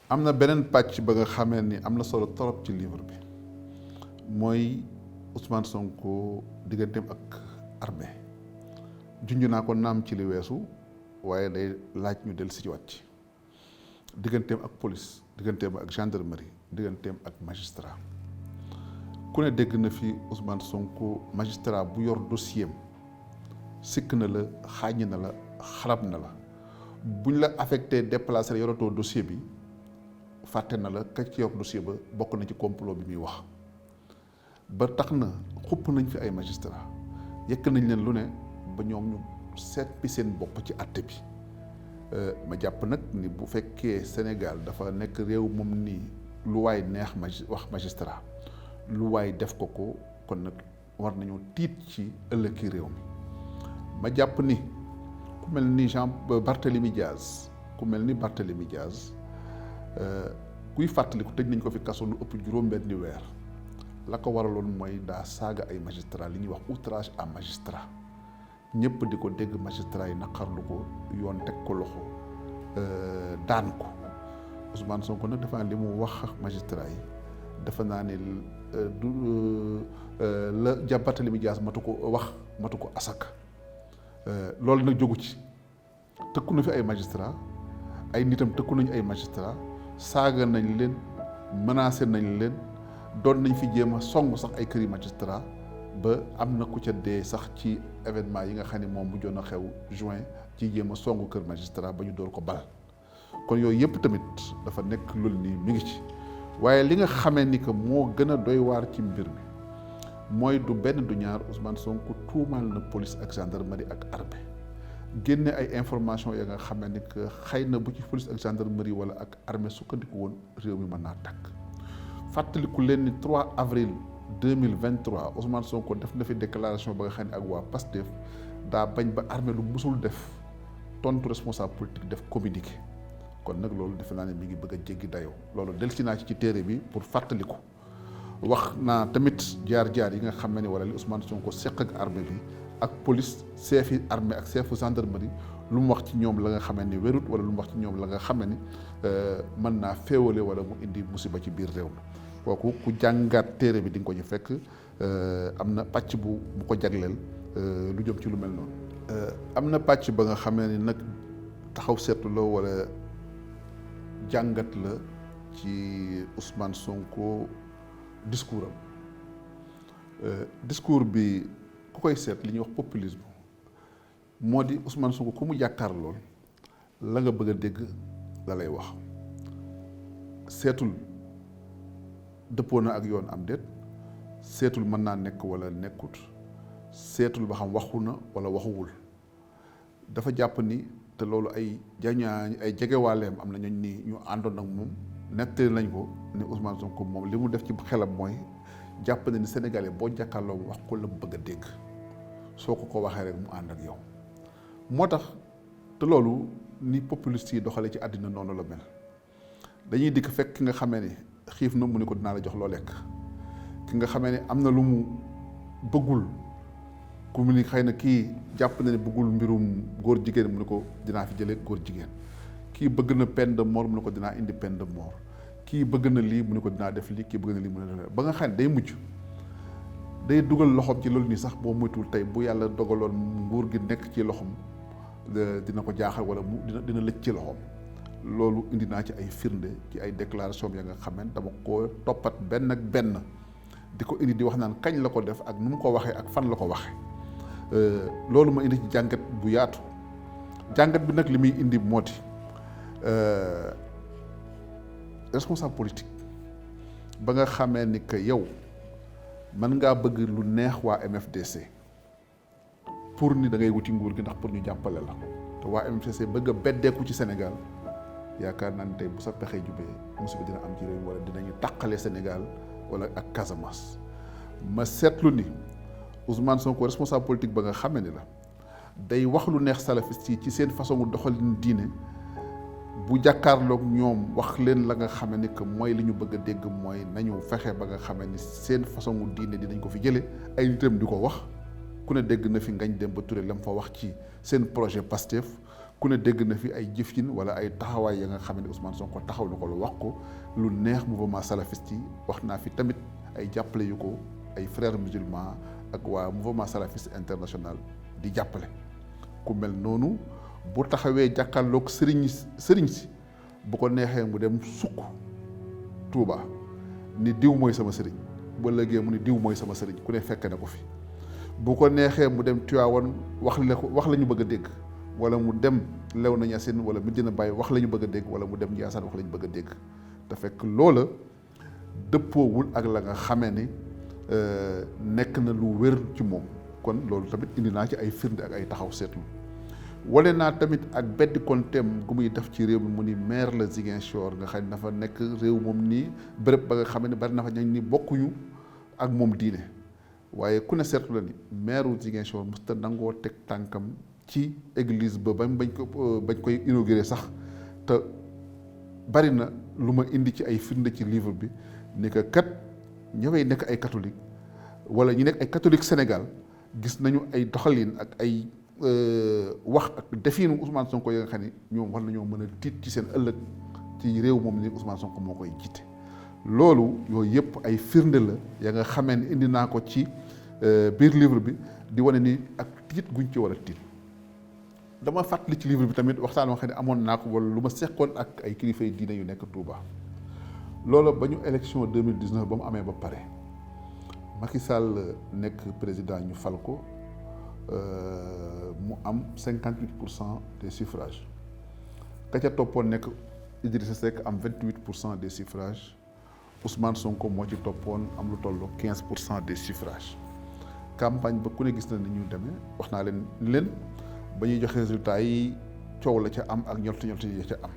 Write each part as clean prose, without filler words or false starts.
am na beneen pàcc ba nga xamee ni am na solo torop ci livre bi mooy Ousmane Sonko digganteem ak armée junj naa ko naam ci li weesu waaye day laaj ñu del si ci wàcc digganteem ak police digganteem ak gendarmerie digganteem ak magistrat ku ne dégg na fi Ousmane Sonko magistrat bu yor dossier am sikk na la xaañ na la xarab na la buñ la affecté déplacé la yoratoo dossier bi fàtte na la ka ci yor dossier ba bokk na ci complot bi muy wax ba tax na xupp nañ fi ay magistrat yëkk nañ leen lu ne ba ñoom ñu seet bi seen bopp ci àtte bi ma jàpp nag ni bu fekkee Sénégal dafa nekk réew moom nii lu waay neex wax magistrat lu waay def ko kon nag war nañu tiit ci ëllëgi réew mi ma jàpp ni ku mel ni Barthélemy Diaz kuy fàttaliku tëj nañ ko fi kaso lu ëpp juróom-benni weer la ko waraloon mooy daa saaga ay magistrat li ñuy wax outrage à magistrat ñëpp di ko dégg magistrat yi naqarlu ko yoon teg ko loxo daan ko Ousmane Sonko nag dafa li mu wax ak magistrat yi dafa naa ne la Barthélemy Diaz matu ko asaka loolu nag jógu ci tëkku na fi ay magistrat ay nitam tëkku nañu ay magistrat saaga nañ leen menacé nañ leen doon nañ fi jéem a song sax ay këri magistrat ba am na ku ca dee sax ci événement yi nga xam ne moom bu joon a xew juin ci jéem a song kër magistrat ba ñu door ko bal kon yooyu yëpp tamit dafa nekk loolu nii mi ngi ci waaye li nga xamee ni que moo gën a doy waar ci mbir mi mooy du benn du ñaar Ousmane Sonko tuumaal na police ak gendarmerie ak armée génne ay information ya nga xamee ni que xëy na bu ci police ak gendarmerie wala ak armée sukkandiku woon réew mi mën naa tàkk fàttaliku leen ni 3 avril 2023 Ousmane Sonko def na fi déclaration ba nga xam ne ak waa PASTEF daa bañ ba armée lu musul def tontu responsable politique def communiqué kon nag loolu defe naa ne mi ngi bëgg a jéggi dayoo loolu dellusi naa ci téere bi pour fàttaliku wax naa tamit jaar-jaar yi nga xam ne wala li Ousmane Sonko seq ak armée bi ak police chef yi armée ak chefu gendarmerie lu mu wax ci ñoom la nga xam ne wérut wala lu mu wax ci ñoom la nga xam ne mën naa féewale wala mu indi musiba ci biir réew mi kooku ku jàngaat téere bi di nga ko ci fekk am na pàcc bu ko jagleel lu jëm ci lu mel noonu. am na pàcc ba nga xamee ni nag taxaw seetlu la wala jàngat la ci Ousmane Sonko discours am discours bi ku koy seet li ñuy wax populisme moo di Ousmane Sonko ku mu jàkkaar lool la nga bëgg a dégg la lay wax seetul dëppoo na ak yoon am déet seetul mën naa nekk wala nekkut seetul ba xam waxu na wala waxuwul dafa jàpp ni te loolu ay jegewaaleem am na ñooñ ni ñu àndoon ak moom nettali nañ ko ni Ousmane Sonko moom li mu def ci xelam mooy jàpp na ni Sénégalais boo jàkkaarloo wax ko la bëgg a dégg soo ko waxee rek mu ànd ak yow moo tax te loolu ni populiste yi doxale ci àddina noonu la mel dañuy dikk fekk ki nga xamee ni xiif na mu ne ko dinaa la jox loo lekk ki nga xamee ni am na lu mu bëggul ku mu ni xëy na kii jàpp na ne bëggul mbirum góor jigéen mu ne ko dinaa fi jëlee góor jigéen kii bëgg na peine de mort mu ne ko dinaa indi peine de mort kii bëgg na lii mu ne ko dinaa def lii kii bëgg na lii mu ne ba nga xam ne day mujj day dugal loxoom ci loolu nii sax boo moytuwul tey bu yàlla dogaloon nguur gi nekk ci loxoom dina ko jaaxal wala mu dina lëj ci loxoom loolu indi naa ci ay firnde ci ay déclaration ya nga xam ne dama ko toppat benn ak benn di ko indi di wax naan kañ la ko def ak nu mu ko waxee ak fan la ko waxee loolu ma indi ci jàngat bu yaatu jàngat bi nag li muy indi moo di responsable politique ba nga xamee ni que yow mën ngaa bëgg lu neex waa MFDC pour ni da ngay wuti nguur gi ndax pour ñu jàppale la te waa MFDC bëgg a beddeeku ci Sénégal yaakaar naa ne tey bu sa pexe jubee musiba dina am ci réew mi wala dinañu tàqale Sénégal wala ak Casamance ma seetlu ni Ousmane Sonko responsable politique ba nga xamee ni la day wax lu neex salafiste yi ci seen façon doxalin diine bu jàkkaarloog ñoom wax leen la nga xamee ni que mooy li ñu bëgg a dégg mooy nañu fexe ba nga xamee ni seen façon diine dinañ ko fi jële ay nitam di ko wax ku ne dégg na fi Ngagne Demba Touré la mu fa wax ci seen projet Pastef ku ne dégg na fi ay jëfin wala ay taxawaay ya nga xam ne Ousmane Sonko taxaw na ko lu wax ko lu neex mouvement salafiste yi wax naa fi tamit ay jàppale yu ko ay frères musulmans ak waa mouvement salafiste international di jàppale. ku mel noonu bu taxawee jàkkaarloog sëriñ si bu ko neexee mu dem sukk Touba ni diw mooy sama sëriñ ba léegi mu ni diw mooy sama sëriñ ku ne fekk na ko fi. bu ko neexee mu dem Tiwaawan wax la ñu bëgg a dégg wala mu dem Léona Niassène wala Medina Baye wax la ñu bëgg a dégg wala mu dem Ndiassane wax la ñu bëgg a dégg te fekk loola dëppoowul ak la nga xamee ni nekk na lu wér ci moom. kon loolu tamit indi naa ci ay firnde ak ay taxaw seetlu wane naa tamit ak beddi konteem gu muy def ci réew mi mu ni maire la Ziguinchor nga xam ne dafa nekk réew moom nii bërëb ba nga xam ne bari na fa ñañ ni bokkuñu ak moom diine. waaye ku ne seetlu la ni maire Ziguinchor musta nangoo teg tànkam ci église ba bañ koy inauguré sax te bari na lu ma indi ci ay firnde ci livre bi ni que kat ñëwee nekk ay catholique wala ñu nekk ay catholique Sénégal gis nañu ay doxalin ak ay wax ak defiinu Ousmane Sonko ya nga xam ne ñoom war nañoo mën a tiit ci seen ëllëg ci réew moom ni Ousmane Sonko moo koy jiite. loolu yooyu yëpp ay firnde la ya nga xamee ne indi naa ko ci biir livre bi di wane ni ak tiit guñ ci war a tiit. dama fàttali ci livre bi tamit waxtaan wax ne amoon naa ko wala lu ma seqoon ak ay kilifa yi diine yu nekk Touba. loolu ba ñu élection 2019 ba mu amee ba pare Macky Sall nekk président ñu fal ko mu am 58% des suffrages ka ca toppoon nekk Idrissa Seck am 28% des suffrages Ousmane Sonko moo ci toppoon am lu toll 15% des suffrages. campagne ba ku ne gis na ni ñu demee wax naa leen ba ñuy joxe résultats yi coow la ca am ak ñolti yi ca am.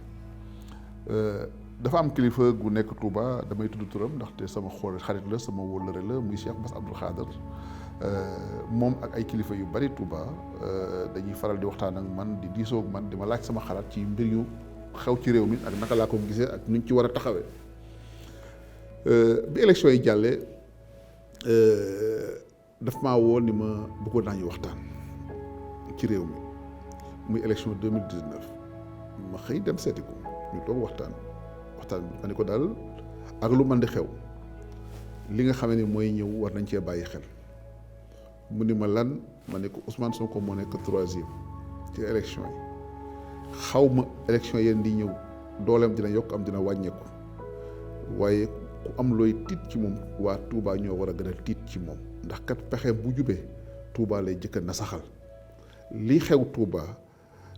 dafa am kilifa gu nekk Touba damay tudd turam ndaxte sama xarit la sama wóllëre la muy Cheikh Bass Abdou Khadre moom ak ay kilifa yu bari Touba dañuy faral di waxtaan ak man di diisoo ak man di ma laaj sama xalaat ci mbir yu xew ci réew mi ak naka laa ko gisee ak nuñ ci war a taxawee. bi élection yi jàllee daf maa woo ni ma bëggoon naa ñu waxtaan ci réew mi muy élection 2019 ma xëy dem seeti ko ñu toog waxtaan bi ma ne ko daal ak lu mën di xew li nga xam ne mooy ñëw war nañ cee bàyyi xel mu ni ma lan ma ne ko Ousmane Sonko moo nekk 3e ci élection yi xaw ma élection yéen di ñëw dooleem dina yokk am dina wàññeeku waaye ku am looy tiit ci moom waa Touba ñoo war a gën a tiit ci moom ndax kat pexe bu jubee Touba lay jëkk na saxal li xew Touba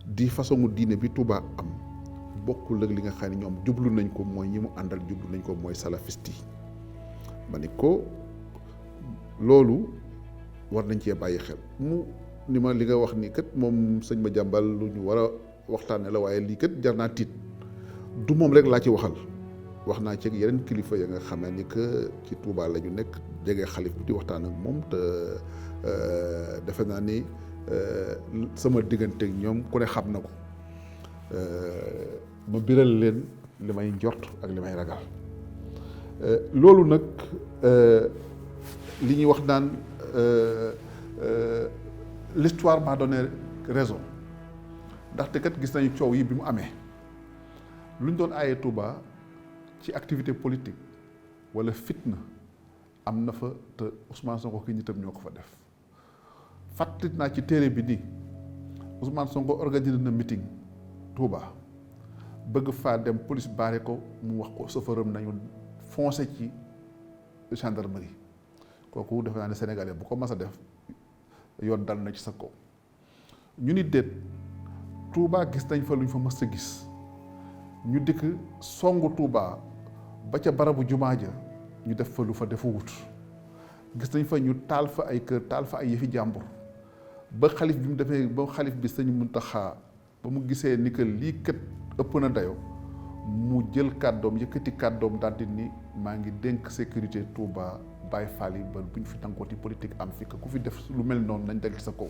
di façon diine bi Touba am bokkul ak li nga xam ne ñoom jublu nañ ko mooy ñi mu àndal jublu nañ ko mooy salafiste yi ma ni ko loolu war nañ cee bàyyi xel mu ni ma li nga wax ni kat moom sëñ ma jàmbal lu ñu war a waxtaane la waaye lii kat jar naa tiit du moom rek laa ci waxal wax naa ci yeneen kilifa ya nga xamee ni que ci Touba la ñu nekk jege xalif bi di waxtaan ak moom te defe naa ni sama diggante ak ñoom ku ne xam na ko ma biral leen li may njort ak li may ragal loolu nag li ñuy wax naan l'histoire m'a donné raison ndaxte kat gis nañu coow yi bi mu amee lu ñu doon aaye Touba ci activité politique wala fitna am na fa te Ousmane Sonko ki nitam ñoo ko fa def fàttali naa ci téere bi ni Ousmane Sonko organisé na meeting Touba bëgg faa dem police baare ko mu wax ko sofëram nañu foncé ci gendarmerie kooku defe naa ne sénégalais bu ko mas a def yoon dal na ci sa kaw ñu ni déet Touba gis nañ fa lu ñu fa mës a gis ñu dikk songu Touba ba ca barabu jumaa ja ñu def fa lu fa defu wut gis nañ fa ñu taal fa ay kër taal fa ay yëfi jàmbur ba xalif bi mu defee ba xalif bi sëñ Muntaxa ba mu gisee ni que lii kat ëpp na dayo mu jël kàddoom yëkkati kàddoom daal di ni maa ngi dénk sécurité Touba Baye Fall yi ba bu ñu fi tànkooti politique am fi ku fi def lu mel noonu nañ dal sa kaw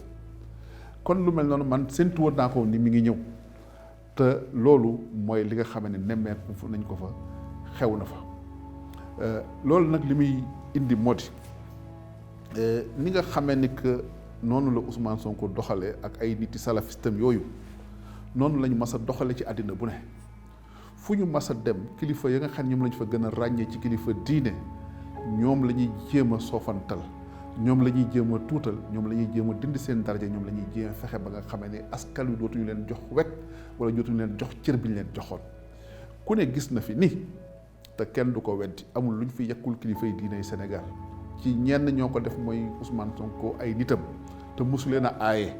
kon lu mel noonu man séntu woon naa ko ni mi ngi ñëw te loolu mooy li nga xam ne nemmeeku nañ ko fa xew na fa loolu nag li muy indi moo di ni nga xamee ni que noonu la Ousmane Sonko doxalee ak ay niti salafistam yooyu noonu lañu mas a doxale ci àddina bu ne fu ñu mas a dem kilifa ya nga xam ñoom lañu fa gën a ràññee ci kilifa diine ñoom la ñuy jéem a soofantal ñoom la ñuy jéem a tuutal ñoom la ñuy jéem a dindi seen daraja ñoom la ñuy jéem a fexe ba nga xamee ne askan wi dootuñu leen jox wekk wala dootuñu leen jox cër bi ñu leen joxoon ku ne gis na fi ni te kenn du ko weddi amul lu ñu fi yekkul kilifa yi diine Sénégal ci ñenn ñoo ko def mooy Ousmane Sonko ay nitam te mosu leen a aaye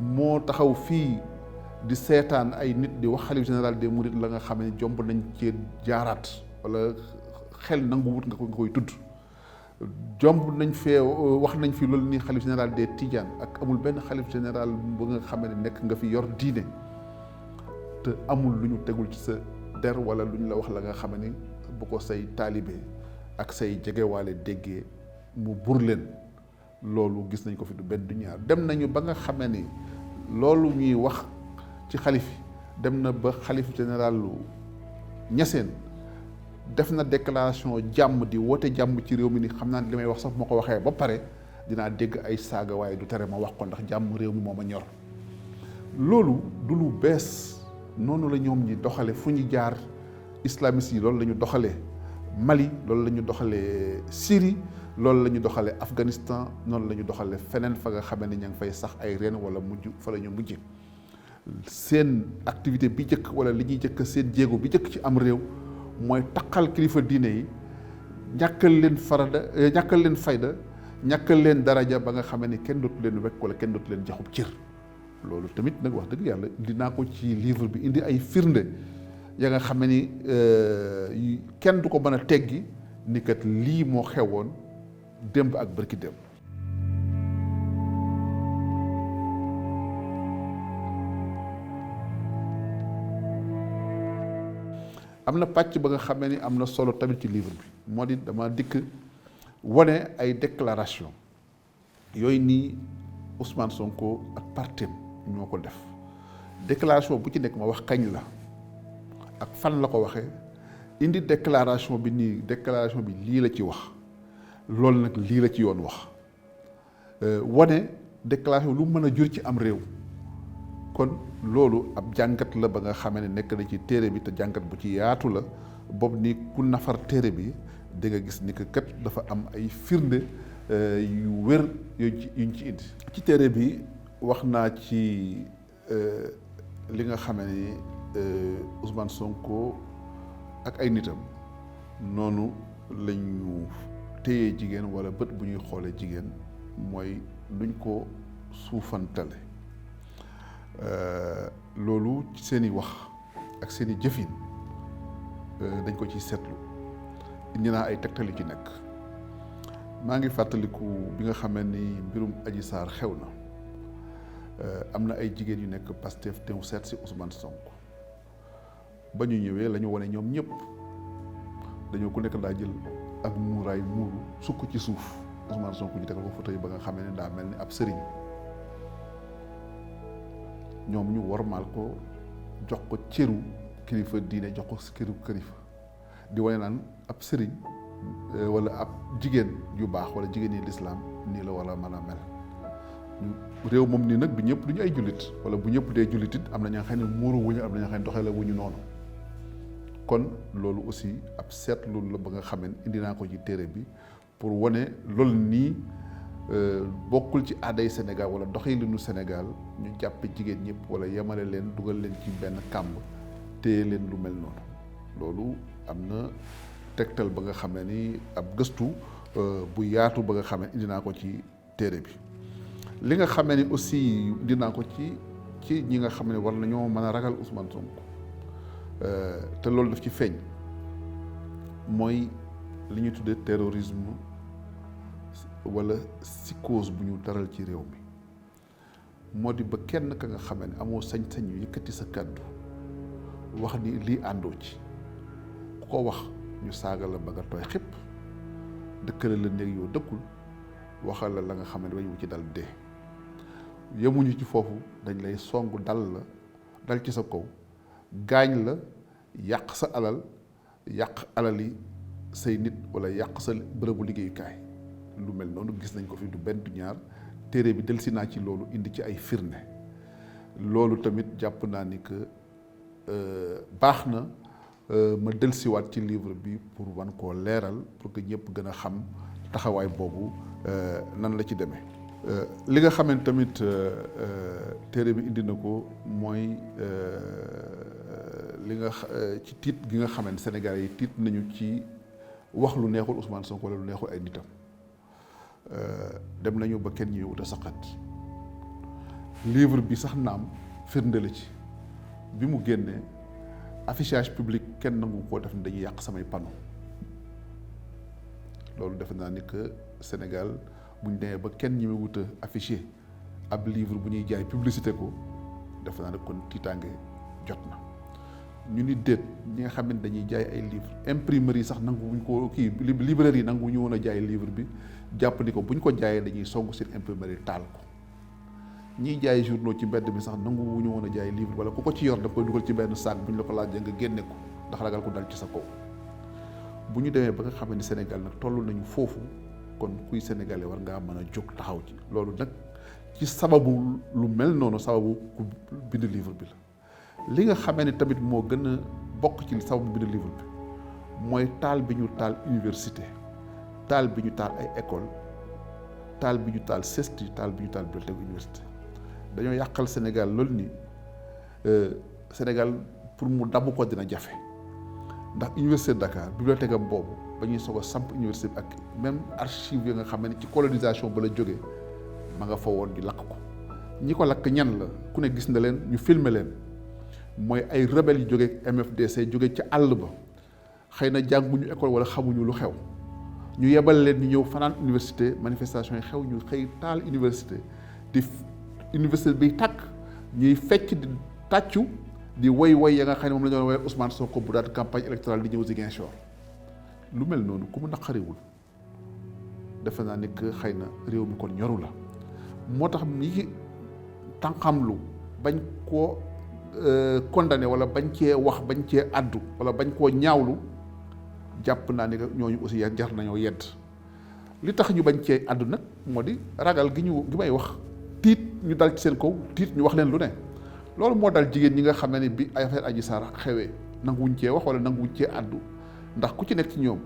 moo taxaw fii di seetaan ay nit di wax xalif général des mourides la nga xam ne jomb nañ ci jaaraat wala xel nangu wut nga koy tudd jomb nañ fee wax nañ fi loolu ni xalif général des Tidiane ak amul benn xalif général bu nga xam ne nekk nga fi yor diine te amul lu ñu tegul ci sa der wala lu ñu la wax la nga xam ne bu ko say taalibe ak say jegewaale déggee mu bur leen loolu gis nañ ko fi du benn du ñaar dem nañu ba nga xam ni loolu ñuy wax ci xalif yi dem na ba xalif général lu Ñaseen def na déclaration jàmm di woote jàmm ci réew mi ni xam naa li may wax sax moo ko waxee ba pare dinaa dégg ay saaga waaye du tere ma wax ko ndax jàmm réew mi moo ma ñor loolu du lu bees noonu la ñoom ñi doxale fu ñu jaar islamistes yi loolu la ñu doxalee Mali loolu la ñu doxalee Syrie loolu la ñu doxalee Afghanistan noonu la ñu doxalee feneen fa nga xamee ne ña ngi fay sax ay reen wala mujj fa la ñu mujj seen activité bi njëkk wala li ñuy njëkk seen jéego bi njëkk ci am réew mooy taqal kilifa diine yi ñàkkal leen farada ñàkkal leen fayda ñàkkal leen daraja ba nga xamee ni kenn dootu leen wekk wala kenn dootu leen jaxub cër loolu tamit nag wax dëgg yàlla dinaa ko ci livre bi indi ay firnde ya nga xam ni kenn du ko mën a teggi ni kat lii moo xewoon démb ak bërki démb am na pàcc ba nga xamee ni am na solo tamit ci livre bi moo di dama dikk wane ay déclaration yooyu nii Ousmane Sonko ak partem ñoo ko def déclaration bu ci nekk ma wax kañ la ak fan la ko waxee indi déclaration bi nii déclaration bi lii la ci wax loolu nag lii la ci yoon wax wane déclaration lu mën a jur ci am réew kon loolu ab jàngat la ba nga xamee ne nekk na ci téere bi te jàngat bu ci yaatu la boobu ni ku nafar téere bi di nga gis ni que kat dafa am ay firnde yu wér yuñ ci indi ci téere bi wax naa ci li nga xamee ni Ousmane Sonko ak ay nitam noonu lañu téye jigéen wala bët bu ñuy xoolee jigéen mooy luñ ko suufantale loolu ci seen i wax ak seen i jëfin dañ ko ciy seetlu indi naa ay tegtal yu ci nekk maa ngi fàttaliku bi nga xamee ni mbirum Adji Sarr xew na am na ay jigéen yu nekk Pastef te mu seet si Ousmane Sonko ba ñu ñëwee la ñu wane ñoom ñëpp dañoo ku nekk daa jël ak muuraay muuru sukk ci suuf Ousmane Sonko ñu tegal ko photo yi ba nga xamee ne daa mel ni ab sëriñ ñoom ñu wormaal ko jox ko cëru kilifa diine jox ko cëru kilifa di wane naan ab sëriñ wala ab jigéen yu baax wala jigéen yi lislaam nii la wala mën a mel réew moom nii nag du ñëpp du ñu ay jullit wala bu ñëpp dee jullit it am na ña nga xam ne muuru wuñu am na ña nga xam ne doxee la wuñu noonu kon loolu aussi ab seetlu la ba nga xamee indi naa ko ci téere bi pour wane loolu nii bokkul ci aaday Sénégal wala doxalinu Sénégal ñu jàppe jigéen ñëpp wala yemale leen dugal leen ci benn kàmb téye leen lu mel noonu loolu am na tegtal ba nga xamee ni ab gëstu bu yaatu ba nga xamee indi naa ko ci téere bi li nga xamee ni aussi indi naa ko ci ñi nga xam ne war nañoo mën a ragal Ousmane Sonko te loolu daf ci feeñ mooy li ñuy tuddee terrorisme wala psychose bu ñu taral ci réew mi moo di ba kenn ka nga xamee ne amoo sañ-sañ yu yëkkati sa kàddu wax ni lii àndoo ci ku ko wax ñu saaga la ba nga tooy xëpp dëkkale la néeg yow dëkkul waxal la nga xam ne dañu ci dal dee yemuñu ci foofu dañ lay song dal ci sa kaw gaañ la yàq sa alal yàq alali say nit wala yàq sa bërëbu liggéeyukaay lu mel noonu gis nañ ko fi du benn du ñaar téere bi delsi naa ci loolu indi ci ay firnde loolu tamit jàpp naa ni que baax na ma dellusiwaat ci livre bi pour wan koo leeral pour que ñëpp gën a xam taxawaay boobu nan la ci demee. li nga xamante tamit téere bi indi na ko mooy li nga ci tiit gi nga xamante Sénégalais yi tiit nañu ci wax lu neexul Ousmane Sonko wala lu neexul ay nitam dem nañu ba kenn ñëwut a saqat livre bi sax naam firnde la ci bi mu génnee affichage public kenn nangu koo def ni dañuy yàq samay panneau loolu defe naa ni que Sénégal buñ demee ba kenn ñi wut a affiché ab livre bu ñuy jaay publicité ko defe naa ne kon tiitaange jot na ñu ni déet ñi nga xam ne dañuy jaay ay livre imprimerie yi sax nangu wuñ ko kii librairie yi nangu ñu woon a jaay livre bi jàpp ni ko buñ ko jaayee dañuy song seen imprimerie taal ko ñiy jaay journaux ci mbedd bi sax nangu wu ñu woon a jaay livre wala ku ko ci yor da koy dugal ci benn sac bu ñu la ko laajee nga génne ko ndax ragal ko dal ci sa kaw bu ñu demee ba nga xam ne Sénégal nag toll nañu foofu kon kuy sénégalais war ngaa mën a jóg taxaw ci loolu nag ci sababu lu mel noonu sababu ku bind livre bi la li nga xamee ne tamit moo gën a bokk ci sababu bind livre bi mooy taal bi ñu taal université taal bi ñu taal ay école taal bi ñu taal CESTI taal bi ñu taal bibliothèque université dañoo yàqal Sénégal loolu ni Sénégal pour mu dabu ko dina jafe ndax université de Dakar bibliothèque am boobu ba ñuy soog a samp université bi ak même archive yi nga xam ne ci colonisation ba la jógee ma nga fa woon di lakk ko ñi ko lakk ñan la ku ne gis na leen ñu filmer leen mooy ay rebelles yu jógee MFDC jóge ci àll ba xëy na jànguñu école wala xamuñu lu xew ñu yebal leen ñu ñëw fanaan université manifestation yi xew ñu xëy taal université di université bi tàkk ñuy fecc di tàccu di woy ya nga xam ne moom la ñu doon woowee Ousmane Sonko bu daal campagne électorale di ñëw Ziguinchor lu mel noonu ku mu naqariwul defe naa ni que xëy na réew mi kon ñoru la moo tax ñi tànqamlu bañ koo condamné wala bañ cee wax bañ cee àddu wala bañ koo ñaawlu jàpp naa ni que ñooñu aussi jar nañoo yedd li tax ñu bañ cee àddu nag moo di ragal gi may wax tiit ñu dal ci seen kaw tiit ñu wax leen lu ne loolu moo dal jigéen ñi nga xam ne bi ay affaire Adji Sarr xewee nanguwuñ cee wax wala nanguwuñ cee àddu ndax ku ci nekk ci ñoom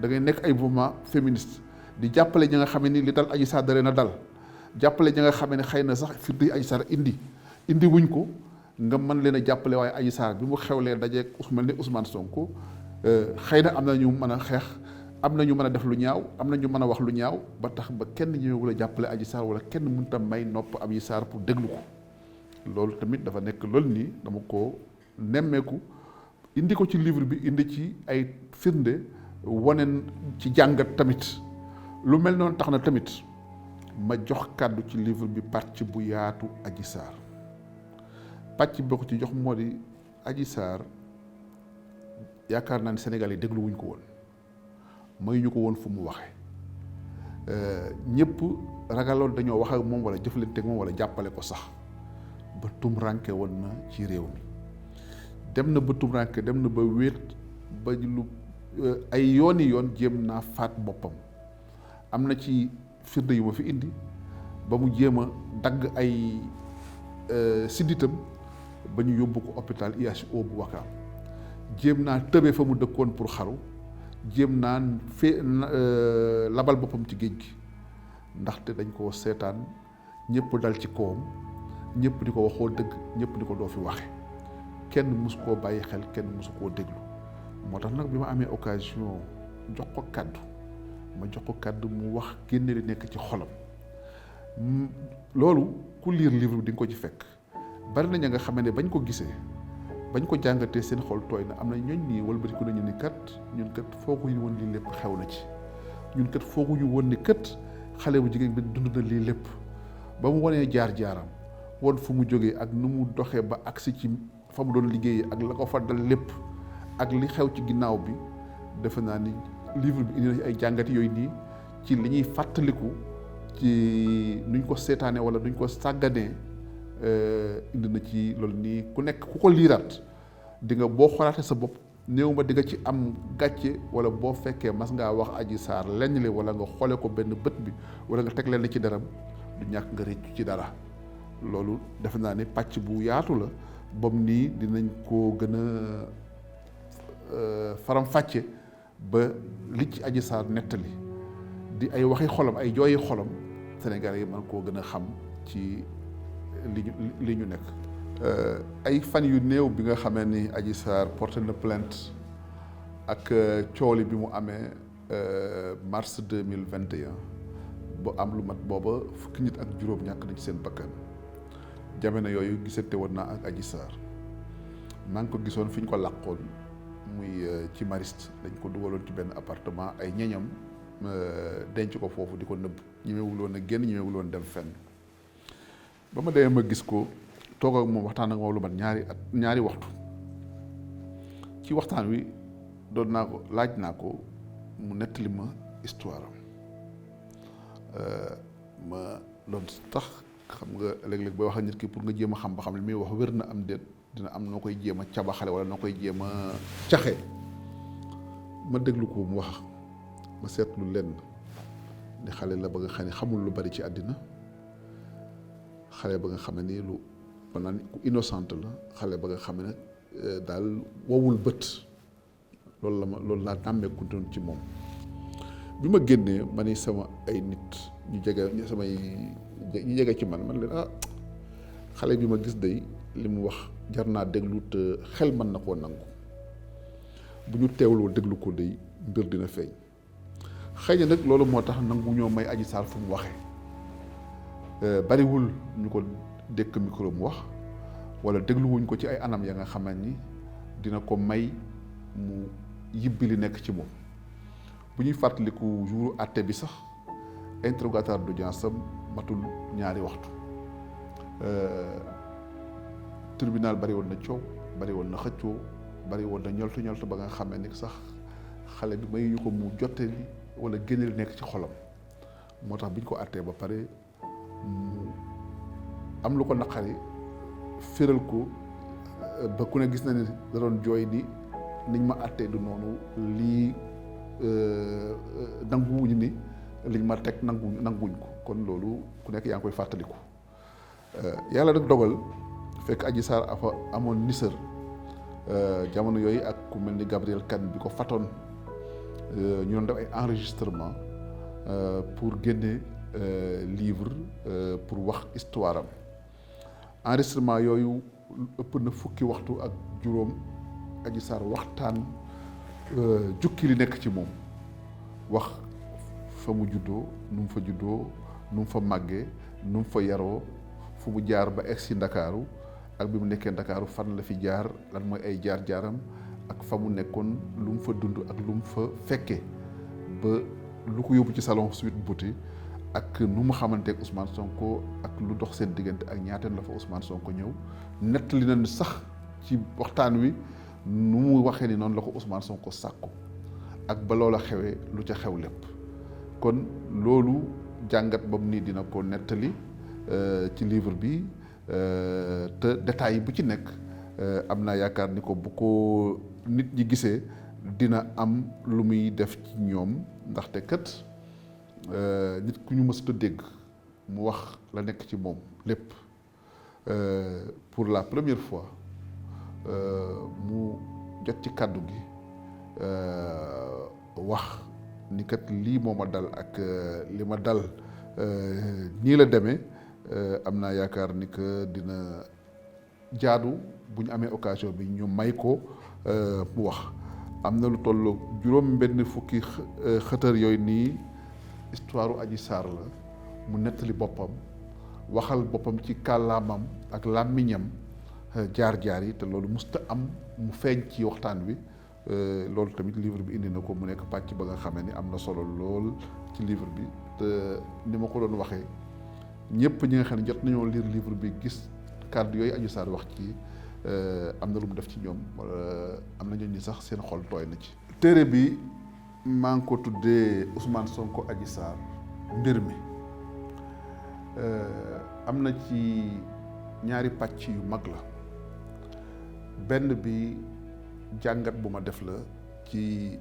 da ngay nekk ay mouvement féministe di jàppale ñi nga xam ne li dal Adji Sarr da leen a dal jàppale ñi nga xam ne xëy na sax firdi Adji Sarr indi wuñ ko nga mën leen a jàppale waaye Adji Sarr bi mu xewlee dajeeg mel ni Ousmane Sonko xëy na am na ñu mën a xeex am na ñu mën a def lu ñaaw am na ñu mën a wax lu ñaaw ba tax ba kenn ñëwul a jàppale Adji Sarr wala kenn mënut a may nopp Adji Sarr pour déglu ko loolu tamit dafa nekk loolu nii dama ko nemmeeku indi ko ci livre bi indi ci ay firnde wane ci jàngat tamit lu mel noonu tax na tamit ma jox kàddu ci livre bi pàcc bu yaatu Adji Sarr pàcc boo ko ci jox moo di Adji Sarr yaakaar naa ne Sénégal yi déglu wuñ ko woon mayuñu ko woon fu mu waxe ñëpp ragaloon dañoo wax ak moom wala jëflante ak moom wala jàppale ko sax ba tumranke woon na ci réew mi dem na ba tumranke dem na ba wéet ba lu ay yooni yoon jéem naa faat boppam am na ci firnde yu ma fi indi ba mu jéem a dagg ay sidditam ba ñu yóbbu ko hôpital IHO bu Wakaam jéem naa tëbe fa mu dëkkoon pour xaru jéem naa labal boppam ci géej gi ndaxte dañ koo seetaan ñëpp dal ci kawam ñëpp di ko waxoo dëgg ñëpp di ko doo fi waxe kenn mus koo bàyyi xel kenn musu koo déglu moo tax nag bi ma amee occasion jox ko kàddu mu wax génne li nekk ci xolam loolu ku lire livre bi di nga ko ci fekk bari na ña nga xam ne bañ ko gisee bañ ko jàngatee seen xol tooy na am na ñooñ nii walbatiku nañu ni kat ñun kat fooguñu woon lii lépp xew na ci ñun kat fooguñu woon ni kat xale bu jigéen bi dund na lii lépp ba mu wanee jaar-jaaram woon fu mu jógee ak nu mu doxee ba agsi ci fa mu doon liggéeyee ak la ko fa dal lépp ak li xew ci ginnaaw bi defe naa ni livre bi indi na ay jàngat yooyu nii ci li ñuy fàttaliku ci nuñ ko seetaanee wala nuñ ko sàgganee indi na ci loolu nii ku nekk ku ko liiraat di nga boo xoolaatee sa bopp néew ma di nga ci am gàcce wala boo fekkee mas ngaa wax Adji Sarr lenn li wala nga xoole ko benn bët bi wala nga teg leen ci daram du ñàkk nga réccu ci dara loolu defe naa ne pàcc bu yaatu la bam nii dinañ ko gën a faram-fàcce ba li ci Adji Sarr nettali di ay waxi xolam ay jooyi xolam Sénégalais yi mën koo gën a xam ci li ñu nekk. ay fan yu néew bi nga xamee ni Adji Sarr porté na plainte ak cooli bi mu amee mars 2021 ba am lu mat booba fukki nit ak juróom ñàkk nañ ci seen bakkan jamono yooyu gisante woon naa ak Adji Sarr maa ngi ko gisoon fi ñu ko làqoon muy ci Mariste dañ ko dugaloon ci benn appartement ay ñeñam denc ko foofu di ko nëbb ñemewul woon a génn ñemewul woon dem fenn ba ma demee ma gis ko toog ak moom waxtaan ak moom lu mat ñaari waxtu ci waxtaan wi doon naa ko laaj naa ko mu nettali ma histoire am ma doon tax xam nga léeg-léeg booy wax ak nit ki pour nga jéem a xam ba xam li muy wax wér na am déet dina am noo koy jéem a cabaxale wala noo koy jéem a caxe ma déglu ko mu wax ma seetlu lenn ni xale la ba nga xam ne xamul lu bari ci àddina xale ba nga xam ne nii lu maanaam ku innocente la xale ba nga xam ne daal wowul bët loolu laa nàmmeeku doon ci moom bi ma génnee ma ni sama ay nit ñu jege ci man leen xale bi ma gis day li mu wax jar naa déglu te xel mën na koo nangu bu ñu teewloo déglu ko day mbir dina feeñ xëy na nag loolu moo tax nangu ñoo may Adji Sarr fu mu waxee bariwul ñu ko dékk micro mu wax wala dégluwuñ ko ci ay anam ya nga xaman ni dina ko may mu yibbi li nekk ci moom bu ñuy fàttaliku jour àtte bi sax interrogatoire d'audience am matul ñaari waxtu tribunal bari woon na coow bari woon na xëccoo bari woon na ñoltu ba nga xamee ni sax xale bi mayuñu ko mu jottali wala génne li nekk ci xolam moo tax bi ñu ko àttee ba pare mu am lu ko naqari féral ko ba ku ne gis na ni da doon jooy ni niñ ma àttee du noonu lii nanguwuñu ni liñ ma teg nanguwuñ ko kon loolu ku nekk yaa ngi koy fàttaliku yàlla nag dogal fekk Adji Sarr afa amoon nisër jamono yooyu ak ku mel ni Gabriel Kane bi ko fatoon ñu doon def ay enregistrement pour génne livre pour wax histoire am enregistrement yooyu ëpp na fukki waxtu ak juróom Adji Sarr waxtaan jukki li nekk ci moom wax fa mu juddoo nu mu fa juddoo nu mu fa màggee nu mu fa yaroo fu mu jaar ba egsi Ndakaaru ak bi mu nekkee Ndakaaru fan la fi jaar lan mooy ay jaar-jaaram ak fa mu nekkoon lu mu fa dund ak lu mu fa fekkee ba lu ko yóbbu ci salon Sweet Beauté ak nu mu xamanteeg Ousmane Sonko ak lu dox seen diggante ak ñaateen la fa Ousmane Sonko ñëw nettali na sax ci waxtaan wi nu mu waxee ni noonu la ko Ousmane Sonko sàkku ak ba loola xewee lu ca xew lépp kon loolu jàngat bam nii dina ko nettali ci livre bi te détails yi bu ci nekk am naa yaakaar ni ko bu ko nit ñi gisee dina am lu muy def ci ñoom ndaxte kat nit ku ñu mësut a dégg mu wax la nekk ci moom lépp pour la première fois mu jot ci kàddu gi wax ni kat lii moo ma dal ak li ma dal nii la demee am naa yaakaar ni que dina jaadu bu ñu amee occasion bi ñu may ko mu wax am na lu toll juróom benn fukki xëtër yooyu nii histoire Adji Sarr la mu nettali boppam waxal boppam ci kàllaamam ak làmmiñam jaar-jaar yi te loolu musta am mu feeñ ci waxtaan wi loolu tamit livre bi indi na ko mu nekk pàcc ba nga xamee ni am na solo lool ci livre bi te ni ma ko doon waxee ñëpp ñi nga xam ne jot nañoo lire livre bi gis kàddu yooyu Adji Sarr wax ci am na lu mu def ci ñoom am na ñooñu sax seen xol tooy na ci. téere bi maa ngi ko tuddee Ousmane Sonko Adji Sarr mbir mi am na ci ñaari pàcc yu mag la benn bi jàngat bu ma def la ci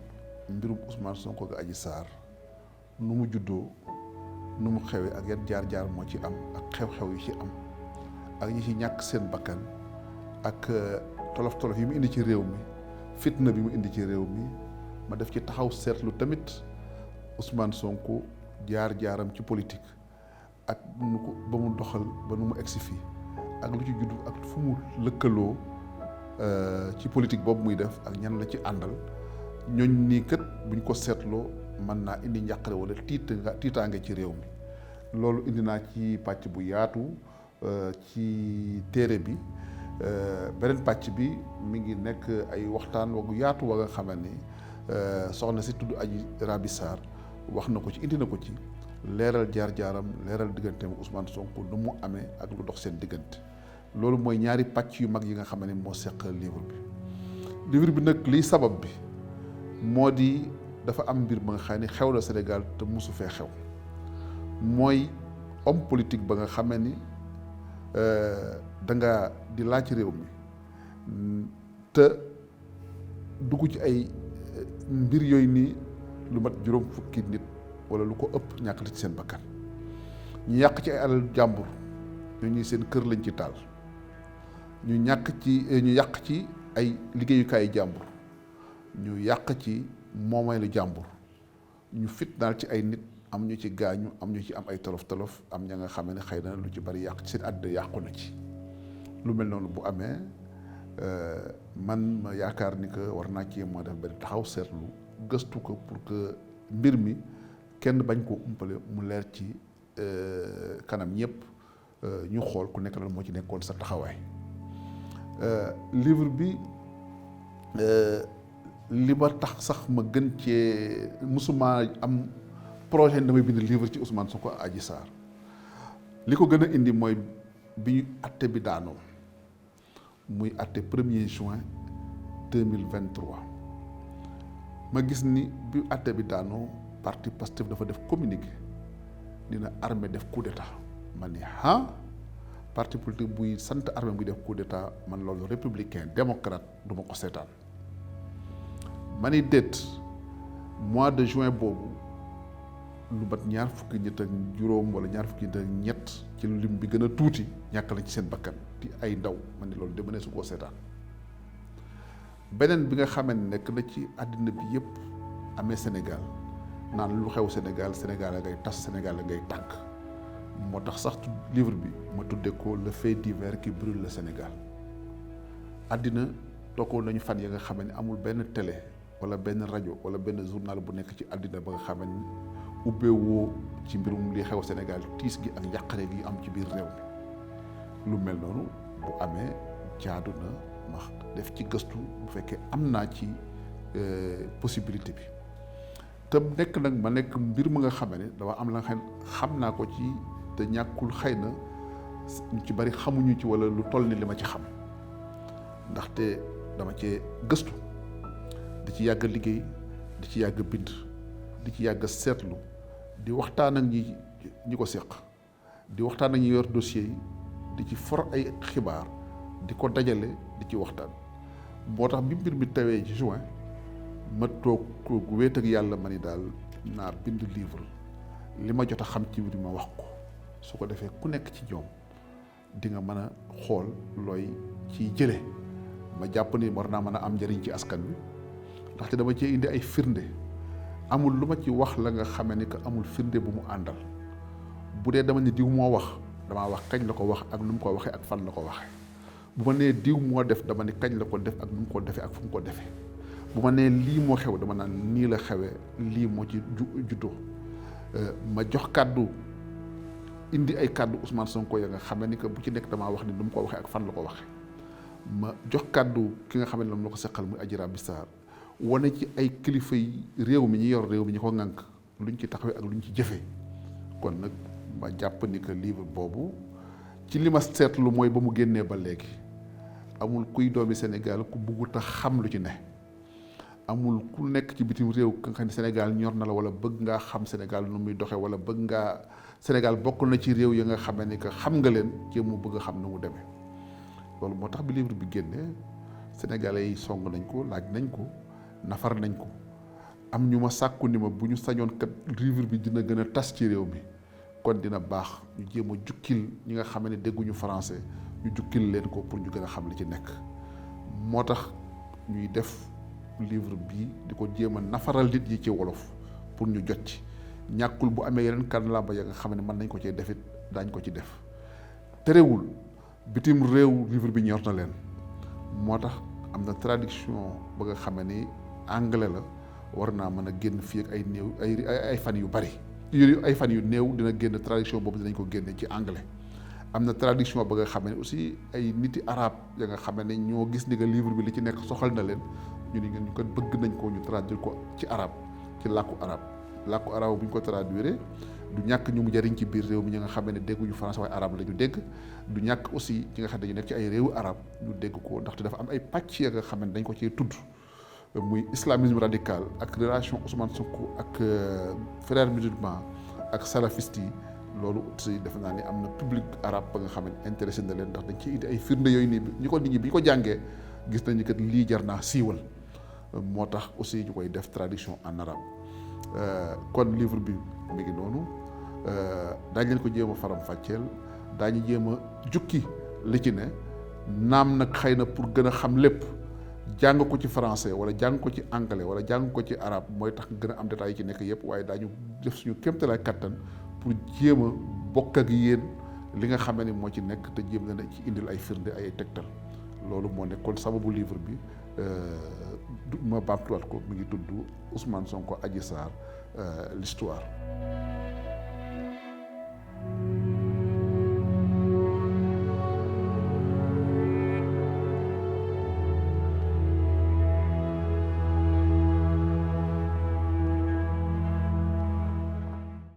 mbirum Ousmane Sonko ak Adji Sarr nu mu juddoo nu mu xewee ak yan jaar-jaar moo ci am ak xew-xew yu ci am ak ñi ci ñàkk seen bakkan ak tolof-tolof yi mu indi ci réew mi fitna bi mu indi ci réew mi ma def ci taxaw seetlu tamit Ousmane Sonko jaar-jaaram ci politique ak nu ko ba mu doxal ba nu mu egsi fii ak lu ci juddu ak fu mu lëkkaloo ci politique boobu muy def ak ñan la ci àndal ñooñ nii kat buñ ko seetloo mën naa indi njàqare wala tiitaange ci réew mi loolu indi naa ci pàcc bu yaatu ci téere bi beneen pàcc bi mi ngi nekk ay waxtaan wagu yaatu wa nga xamal ni soxna si tudd Adji Raby Sarr wax na ko ci indi na ko ci leeral jaar-jaaram leeral digganteem Ousmane Sonko nu mu amee ak lu dox seen diggante loolu mooy ñaari pàcc yu mag yi nga xam ne moo seq livre bi nag liy sabab bi moo di dafa am mbir ba nga xam ne xew la Sénégal te mosu fee xew mooy homme politique ba nga xamee ni da nga di laaj réew mi te dugg ci ay mbir yooyu nii lu mat juróom fukki nit wala lu ko ëpp ñàkk la ci seen bakkan ñu yàq ci ay alal jàmbur ñuy seen kër lañ ci taal ñu yàq ci ay liggéeyukaayu jàmbur ñu yàq ci moomeelu jàmbur ñu fitnaal ci ay nit am ñu ci gaañu am ñu ci am ay tolof-tolof am ña nga xam ne xëy na lu ci bari yàq ci seen àddina yàqu na ci lu mel noonu bu amee man ma yaakaar ni que war naa ci moo def benn taxaw seetlu gëstu ko pour que mbir mi kenn bañ koo umpale mu leer ci kanam ñëpp ñu xool ku nekk lan moo ci nekkoon sa taxawaay livre bi li ma tax sax ma gën cee musuma am projet damay bind livre ci Ousmane Sonko Adji Sarr li ko gën a indi mooy bi ñu atte bi daanoo muy atte 1er juin 2023 ma gis ni bi atte bi daanoo parti Pastef dafa def communiqué dina armée def coup d'état ma ni parti politique buy sant armée buy def coup d'état man loolu républicain démocrate du ma ko seetaan ma ni déet mois de juin boobu lu mat ñaar fukki nit ak juróom wala ñaar fukki nit ak ñett ci lim bi gën a tuuti ñàkk la ci seen bakkan di ay ndaw ma ni loolu de mënee su koo seetaan beneen bi nga xamee ne nekk na ci àddina bi yëpp amee Sénégal naan lu xew Sénégal Sénégal la ngay tas Sénégal la ngay tànk moo tax sax livre bi ma tuddee ko le fait divers qui brûle le Sénégal àddina toogoon nañu fan ya nga xam ne amul benn télé wala benn rajo wala benn journal bu nekk ci àddina ba nga xam ne ubbeewoo ci mbirum li xew Sénégal tiis gi ak njàqare gi am ci biir réew mi lu mel noonu bu amee jaadu na ma def ci gëstu bu fekkee am naa ci possibilité bi te nekk nag ma nekk mbir ma nga xam ne dafa am la xam naa ko ci te ñàkkul xëy na ñu ci bari xamuñu ci wala lu toll ni li ma ci xam ndaxte dama cee gëstu di ci yàgg liggéey di ci yàgg bind di ci yàgg seetlu di waxtaan ak ñi ko séq di waxtaan ak ñi yor dossier yi di ci for ay xibaar di ko dajale di ci waxtaan moo tax bi mbir mi tawee ci juin ma toog wéet ak yàlla ma ni daal naa bind livre li ma jot a xam ci mbir ma wax ko su ko defee ku nekk ci ñoom di nga mën a xool looy ciy jële ma jàpp ni war naa mën a am njëriñ ci askan wi ndaxte dama cee indi ay firnde amul lu ma ci wax la nga xamee ni que amul firnde bu mu àndal bu dee dama ne diw moo wax damaa wax kañ la ko wax ak nu mu ko waxee ak fan la ko waxee bu ma nee diw moo def dama ni kañ la ko def ak nu mu ko defee ak fu mu ko defee bu ma nee lii moo xew dama naan nii la xewee lii moo ci juddoo ma jox kàddu indi ay kàddu Ousmane Sonko ya nga xam ni que bu ci nekk damaa wax ni nu mu ko waxee ak fan la ko waxee ma jox kàddu ki nga xam ne moom la ko seqal muy Adji Raby Sarr wane ci ay kilifa yi réew mi ñi yor réew mi ñi ko ŋànk luñ ci taxawee ak luñ ci jëfee kon nag ma jàpp ni que livre boobu ci li ma seetlu mooy ba mu génnee ba léegi amul kuy doomi Sénégal ku buggut a xam lu ci ne amul ku nekk ci bitim réew ka nga xam ne Sénégal ñor na la wala bëgg ngaa xam Sénégal nu muy doxee wala bëgg ngaa Sénégal bokk na ci réew yi nga xam ne que xam nga leen ci mu bëgg a xam nu mu demee loolu moo tax bi livre bi génnee Sénégalais yi song nañ ko laaj nañ ko nafar nañ ko am ñu ma sàkku ni ma bu ñu sañoon kat livre bi dina gën a tas ci réew mi kon dina baax ñu jéem a jukkil ñi nga xam ne dégguñu français ñu jukkil leen ko pour ñu gën a xam li ci nekk. moo tax ñuy def livre bii di ko jéem a nafaral nit yi ci wolof pour ñu jot ci. ñàkkul bu amee yeneen kàllaama ya nga xam ne mën nañ ko cee defit daañ ko ci def terewul bitim réew livre bi ñor na leen moo tax am na traduction ba nga xam ni anglais la war naa mën a génn fii ak ay néew ay fan yu bari ay fan yu néew dina génn traduction boobu dinañ ko génne ci anglais. am na traduction ba nga xam ne aussi ay niti arab ya nga xam ne ñoo gis ni nga livre bi li ci nekk soxal na leen ñu ni ñu ko bëgg nañ ko ñu traduire ko ci arab ci làkku arab bu ñu ko traduire du ñàkk ñu mu jariñ ci biir réew mi ñi nga xam ne dégguñu français waaye arab la ñu dégg du ñàkk aussi ci nga xam ne dañu nekk ci ay réewu arab ñu dégg ko ndaxte dafa am ay pàcc ya nga xam ne dañ ko cee tudd muy islamisme radical ak relation Ousmane Sonko ak frères musulmans ak salafistes yi loolu aussi defe naa ni am na public arabe ba nga xam ne intéressé na leen ndax dañ ciy indi ay firnde yooyu nii ñi ko nit ñi bi ñu ko jàngee gis nañu que lii jar naa siiwal moo tax aussi ñu koy def traduction en arabe kon livre bi mi ngi noonu daañu leen ko jéem a faram-fàcceel daañu jéem a jukki li ci ne naam nag xëy na pour gën a xam lépp jàng ko ci français wala jàng ko ci anglais wala jàng ko ci arabe mooy tax gën a am détails yi ci nekk yëpp waaye daañu def suñu kéemtalaay kattan pour jéem a bokk ak yéen li nga xam ne moo ci nekk te jéem na ci indil ay firnde ay tegtal loolu moo nekkoon sababu livre bi ma baamtuwaat ko mi ngi tudd Ousmane Sonko Adji Sarr l'histoire